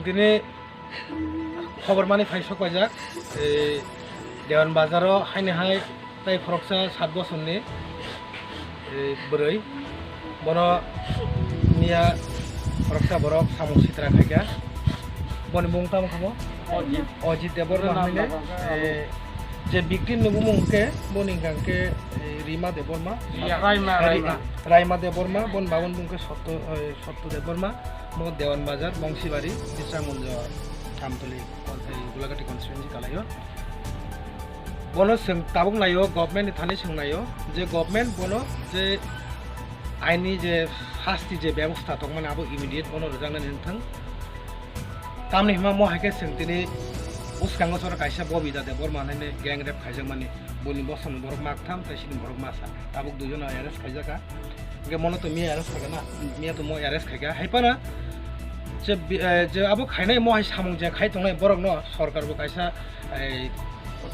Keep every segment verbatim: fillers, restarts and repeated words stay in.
Tini khobor mani phai sok paijak, ei, Dewan Bazar o haini hai tai khoroksa sat bosor ni, ei, bwrwi. Bono miya khoroksa borok samung sitra khaikha. Boni mung tamo khamo? Ojit. Ojit Debbarma hwnwi le, ei, je victim ni bumung khe, boni hwnkha khe, ei, Rima Debbarma. Iya, Raima, Ri-, Raima. Raima Debbarma, boni baboni bumung khe Sotto, ei, Sotto Debbarma. Mo Dewan Bazar, Bongsibari, Bisramganj, Thamtoli, Gulagati constituency kalaio. Bono chwng tabuk naio, government ni thani chwng naio, je government bono je aini je hasti je bebostha tongmani abo immediate bono rwjaknani wngthang. Tamni hwnba mo hai khe chwng tini bwskango soro kaisa Bobita Debbarma hwnwi gang rape khaijakmani, boni bosongni borok maktham tei sini borok masa, tabuk duijono arrest khaijakha. Hingke mono to miya arrest khaikha na, miya to mo arrest khaikha. Hai phano je bi-, eh, je abo khainai mo hai samung je khai tongnai borok no sorkar bo kaisa, eh,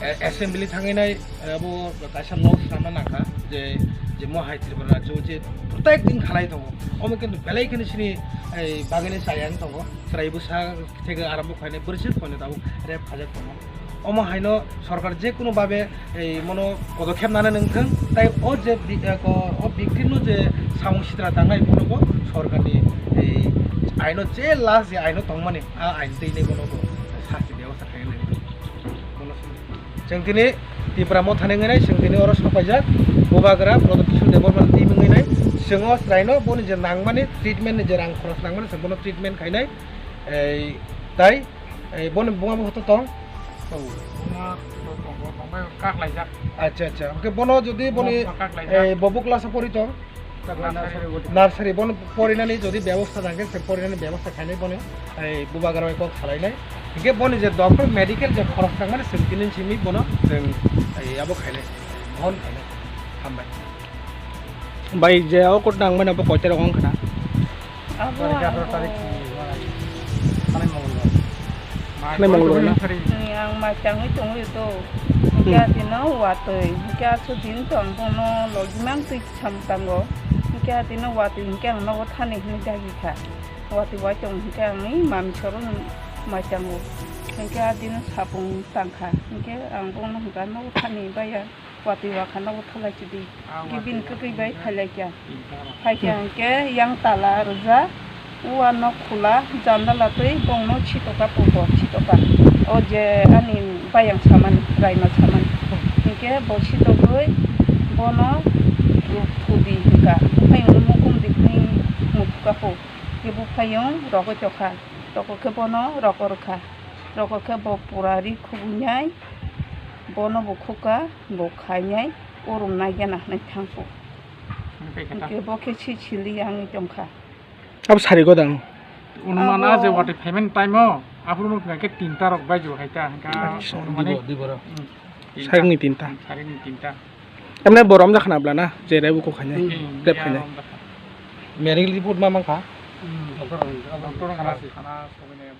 eh, assembly thangwi nai, eh, abo kaisa law swnamna nangkha je, je mo hai Tripura rajyo je protek din khalai tongo. Omo kintu belai kheno chini, eh, bagwino chaya wng tongo. Chwrai bwsa theke arambo khainai bwrwi se koino tabuk rape khajak tongo. Omo haino sorkar je kuno babe ei mono podokhep nana nangthang, tai o je bi-, eh, ko-, o victim no je samung sitra tangnai bono bo sorkar ni ei aino je last je aino tongmani a ain twi nai bono bo sasti bebostha khainai. Bono chwng tini Tipra Motha ni wngwi nai, chwng tini oro sok paijak Bubagra Pradyot Kishore Debbarma ni team wngwi nai, chwng o chwraino boni je nangmani treatment ni je rang khoros nangmani chwng bono treatment khainai. Ei, tai, ei, boni buma bo hoto tong? Tongo. Buma to tongo, tongbai kaklaijak. Acha, acha. Oke, bono jodi boni, buma kaklaijak. Ei, bobo class o pori tong? Nursery. Nursery, bono porinani jodi bebostha nangkhe, se porinani bebostha khainai boni, ei, Bubagra bai kok salainai. Hingke boni je doctor medical je khoros nangmani, se tini simi bono, ei, abo khainai. Bon khainai. Hambai. Bai, je o kot nangmani abo koita rok wngkha na? Abo tarik ang atharo tarik bo ni, thanai Mongolbar. Thanai Mongolbar na? Hmm, ang mai tangwi tongwi to. Hingke hmm. Atino watwi. Hingke aso din to ang bono logimang twi sam tango. Hingke atino watwi hingke ang nogo thani hinwi dagi kha. Watwi wai tong hingke ang i mami soro mai tango. Hingke atino sapung tangkha. Hingke ang bono hingke nogo thani baya. Watwi wakha nogo thalai chidi. Ah, gibin watwi kwtwi bai wakha phailai kya. Tinta rok. Phaikya hwnkhe yang tala rwja, uwa nok khula, jandala twi bongno chitoka puko, chitoka. O je ani bayang samani, raima samani. Hwnkhe bo chitogwi bono thudi hwnkha. Buphayungno mukum dikni muthukha pu. Khe buphayung rogwi tokha. Toko khe bono rogo rwkha. Rogo khe bo pura ri khubui nai. Bono bo khuka, bo khainai, o rwmnai gana hwnwi thangkuk. Hwnkhe khe ta? Hwnkhe bo khe si sili yangwi tongkha. Abo sari godang? Unumana abo je watwi phaimani time o, aphuru wngkha khe tinta rok bai jora khaita, hwnkhe acha, unumani dibo, dibo rok. Hmm, tinta. Sarini tinta. Hmm, sarini tinta. Tamne bo romjakha na bwlana, je rep uko khainai, hmm, rep ya khainai. Romjakha. Medical report ma mankha? Hmm. Doctor, doctor khana, khana sobainai.